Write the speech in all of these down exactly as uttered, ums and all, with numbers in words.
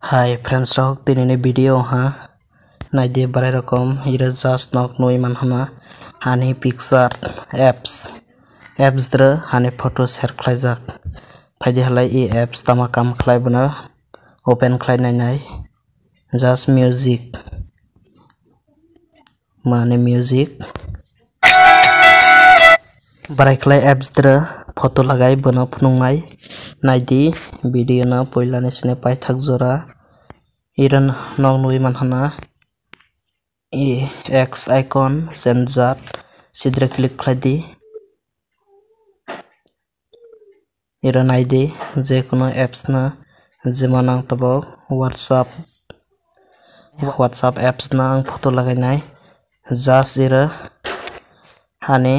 Hi friends rok, tini ni video ha naidi barai rokom iro just nok nui man hana hani picture apps, apps dra hani photo share khlai jak. Phaidi halai e apps tama kam khlai bono open khlai nai nai. Just music. Mane music. Barai khlai apps dra photo lagai bono phunuknai. Naidi video no poila ni sine paithak jora. Iro nok nui man hana. E X icon sensor sidra click khlai di. Iro naidi, je kono apps no, jemon ang tabok WhatsApp, WhatsApp apps no ang photo lagai nai. Just iro hani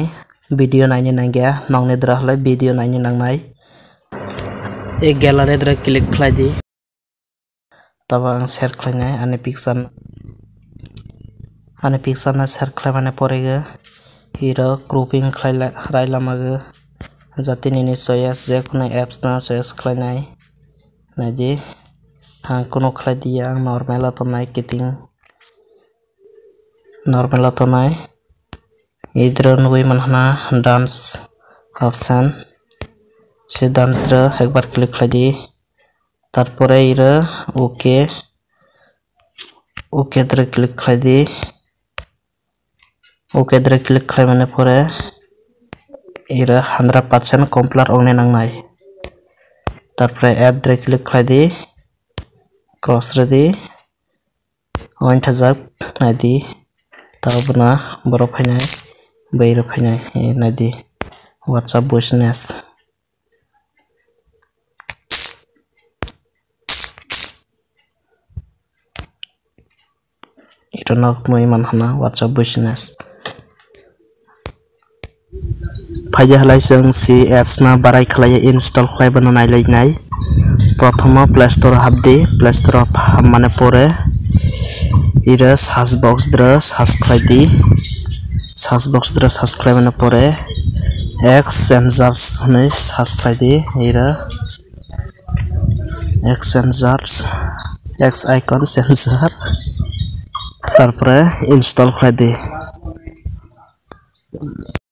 video naini nangya, nokni dra halai video naini nangnai. E gallery dra click khlai di. Tabo ang share khlainai ani picture, ani picture no share khlaimani pore iro cropping khlai rai lama jati nini choice je kono apps no choice khlainai. Naidi, ang kono khlai diya, ang normal o tongnai kiting, normal o tongnai. Idro nugui manhana dance option, se dance dro ekbar click khlai di. Tarpore iro OK, OK dre click khlai di. OK dre click khlai mani pore iro hundred percent complete ongni nangnai. Tarpore add dre click khlai di, cross rw di, oin thajak nai di, tabuk na borok phainai, bwrwi rok phainai, nai di WhatsApp business. Ito nok nui man hana WhatsApp business. Phaidi halai chwng si apps no barai khlai install khlai bono nai lai nai. Prothomo Play Store hap di, Play Store hap mane pore iro search box dro search khlai di, search box dro search khlai mane pore X Sensors hinui search khlai di iro. X Sensors, X icon sensor, tarpore install khlai di.